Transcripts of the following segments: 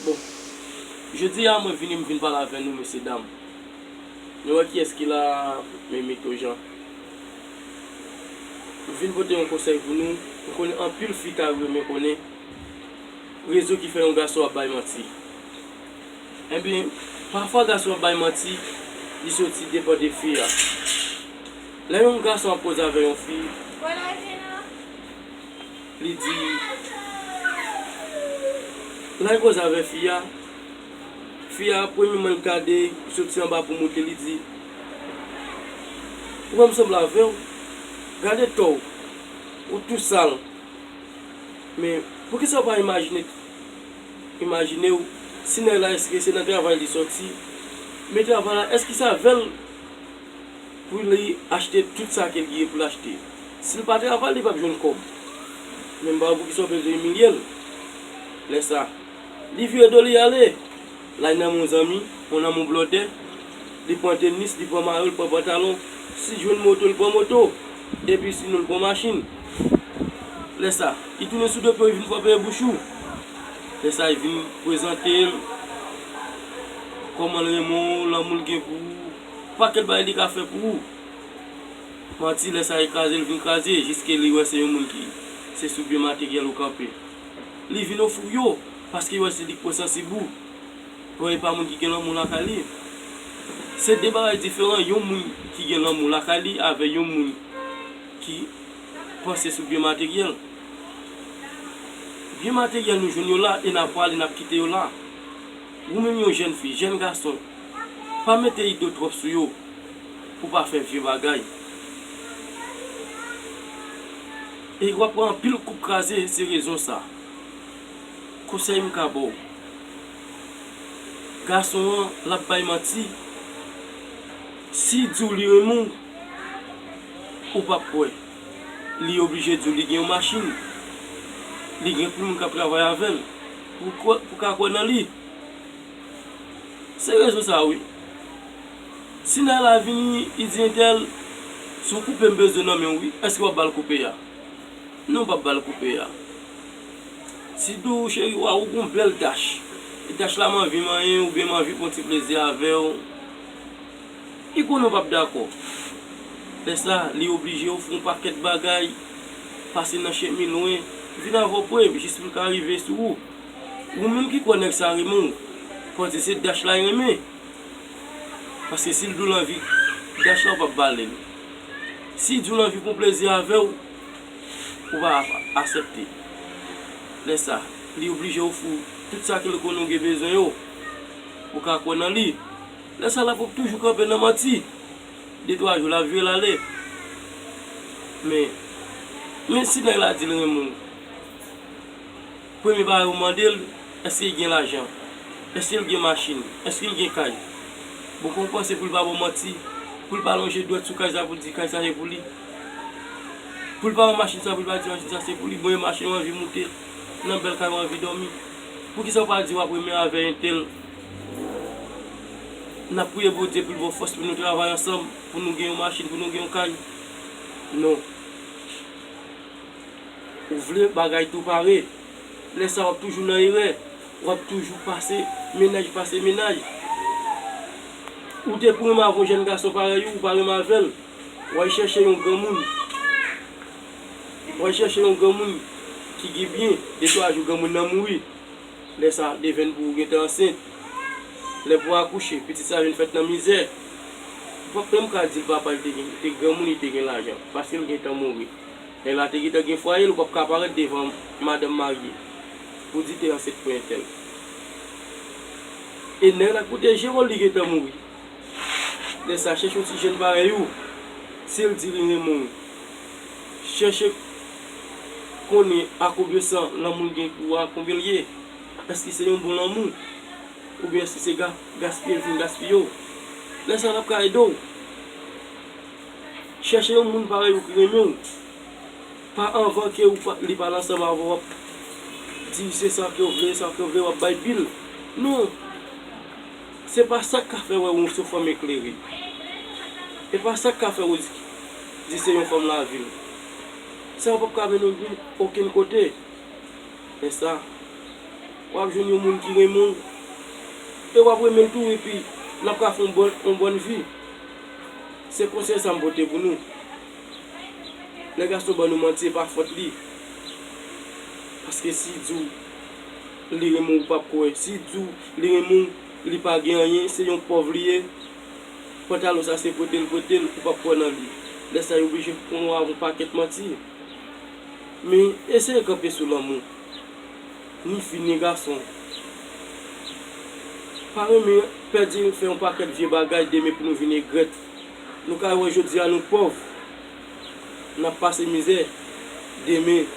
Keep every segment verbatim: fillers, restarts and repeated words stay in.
Bon, jodi a mwen vini, m vin pale avè nou, mesye dam. Nou wè kiyès ki la, men Mito Jan. M vin pote yon konsèy pou nou. M konnen anpil fi ta renmen konnen rezon ki fè yon gason ap bay manti. Ebyen, pafwa gason ap bay manti, li soti depann de fi a. Lè yon gason ap koze avè yon fi, li di, lè l koze avè fi a, fi a, premye mwen l gade, soti anba pou moute, li di, ou wè m sanble avè w? Gade to w, ou tou sal. Men, poukisa w pa imajine, imajine w, si nèg la, èske se nan travay li soti? Men travay la, èske se avè l pou li achte tout sa ke l gen pou l achte? Si l pa travay, li p ap jwenn kòb. Men m pa wè poukisa w bezwen imilye l. Lè sa, li vire do li ale. L al nan men yon zanmi, yon nan men yon blòdè, li pran tenis, li pran mayo, li pran pantalon. Si l jwenn moto, li pran moto. Epi sinon, li pran machin. Lè sa, li tounen sou do pye w, li vin frape bouch ou. Lè sa, li vin prezante l kòman l renmen w, lanmou l gen pou ou. Pakèt bagay li ka fè pou ou. Manti, lè sa, li kraze, li vin kraze, jiske li wè se yon moun ki se sou byen materyèl ou kanpe. Li vin ofri w yo, paske li wè se li k pran sansib ou. Bon, e pa moun ki gen lanmou lakay li. Se de bagay diferan, yon moun ki gen lanmou lakay li avè yon moun ki panse sou byen materyèl. Byen materyèl nou jwenn yo la e n ap prale, n ap kite yo la. Ou menm yon jèn fi, jèn gason, pa mete ido twòp sou yo pou pa fè vye bagay. E w ap wè anpil koup kraze, se rezon sa. Konsèy m ka ba w. Gason an, l ap bay manti. Si l di w li renmen w, ou p ap kwè. Li oblije di w li gen yon machin. Li gen pil moun k ap travay avè l. Pou kwè, pou ka kwè nan li. Se rezon sa wi. Si nèg la vini, li di entèl, se yon koupe m bezwen nan men w wi, èske w ap ba l koupe a? Non, w p ap ba l koupe a. Si di w, cheri, waw, ou gon bèl dach. E dach la m anvi manyen, oubyen m anvi pran ti plezi avè w. Li konnen w p ap dakò. Lè sa, li oblije ofri w yon pakèt bagay, pase nan chemen lwen, vin avè w pre, jis pou l ka rive sou ou. Ou menm ki kwè nèg sa renmen w, panse se dach la l renmen. Paske si l di w l anvi dach la, ou p ap ba l li. Si l di w l anvi pran plezi avè w, ou pa ap aksepte. Lè sa, li oblije ofri w tout sa ke l konnen w gen bezwen yo. Ou ka kwè nan li. Lè sa, l ap toujou kanpe nan manti. De twa jou, l ap vire l ale. Men, men si nèg la di l renmen w, premye bagay ou mande l, èske l gen lajan? Èske l gen machin? Èske l gen kay? Bon, kòman w panse pou l pa ba w manti? Pou l pa lonje dwèt sou kay sa pou l di kay sa se pou li? Pou l pa wè machin sa, pou l pa di machin sa se pou li? Bon, e machin ou anvi moute, nan bèl kay ou anvi dòmi. Poukisa w pa di w ap renmen avè entèl? N ap priye Bondye pou l ba w fòs pou nou travay ansanm, pou nou gen yon machin, pou nou gen yon kay. Non. Ou vle bagay tou pare. Lè sa w ap toujou nan erè. W ap toujou pase mennaj pase mennaj. Ou te pou renmen avè yon jèn gason parèy ou, ou pa renmen avè l. W al chèche yon granmoun. W al chèche yon granmoun ki gen byen. De twa jou granmoun nan mouri. Lè sa, devèn pou ou gentan ansent. Lè pou akouche, pitit sa vin fèt nan mizè. Ou p ap menm ka di l papa l te gen, te granmoun, li te gen lajan, paske l gentan mouri. Nèg la te gentan gen fwaye l, ou p ap ka parèt devan madanm marye pou di te ansent pou entèl. E nèg la k pou te jere w, li gentan mouri. Lè sa, chèche yon ti jèn parèy ou, si l di li renmen w. Chèche konnen a konbyen san lanmou l gen pou ou a, konbyen l ye. Èske se yon bon lanmou? Oubyen èske se ga-, gaspiye l fin gaspiye w? Lè sa l ap ka ede w. Chèche yon moun parèy ou ki renmen w. Pa anvan ke ou pa, li pale ansanm avè w, w ap di se sa ke w vle, sa ke w vle, w ap bay pi l. Non. Se pa sa k ka fè wè ou se yon fanm eklere. E pa sa k ka fè ou di, di se yon fanm lavil. Sa yo p ap ka mennen w byen okenn kote. Men sa, W ap jwenn yon moun ki renmen w, e w ap renmen l tou, epi n ap ka fè yon bòn, yon bòn vi. Se konsèy sa m pote pou nou. Lè gason ban nou manti, e pa fòt li. Paske si l di w li renmen w, ou p ap kwè. Si l di w li renmen w, li pa gen anyen, se yon pòv li ye. Pantalon sa se prete l prete l, ou p ap kwè nan li. Lè sa yo oblije konnen w avè yon pakèt manti. Men eseye kanpe sou lanmou. Ni fi ni gason. Pa renmen pèdi fè yon pakèt vye bagay demen pou nou vin regrèt. Nou ka wè jodi a nou pòv. N ap pase mizè. Demen,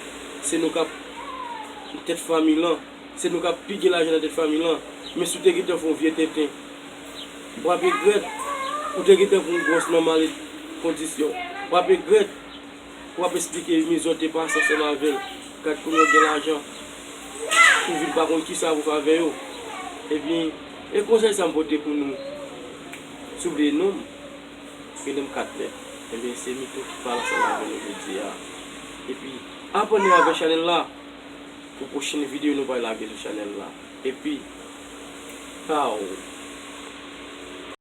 se nou k ap tèt fanmi lan. Se nou k ap pi gen lajan nan tèt fanmi lan. Men si w te gentan fè yon vye tenten, w ap regrèt. Ou te gentan pran yon gwòs nan male kondisyon. W ap regrèt. W ap esplike mizè w te pase ansanm avè l. Gad kounye a w gen lajan. Ou vin pa konn kisa pou fè avè yo. Ebyen, e konsèy sa m pote pou nou. Si w bliye non m, rele m Katnèp. Ebyen, se Mito ki pale ansanm avè nou jodi a. Epi, abòne avè chanèl la pou pwochen videyo nou pral lage sou chanèl la. Epi, pow!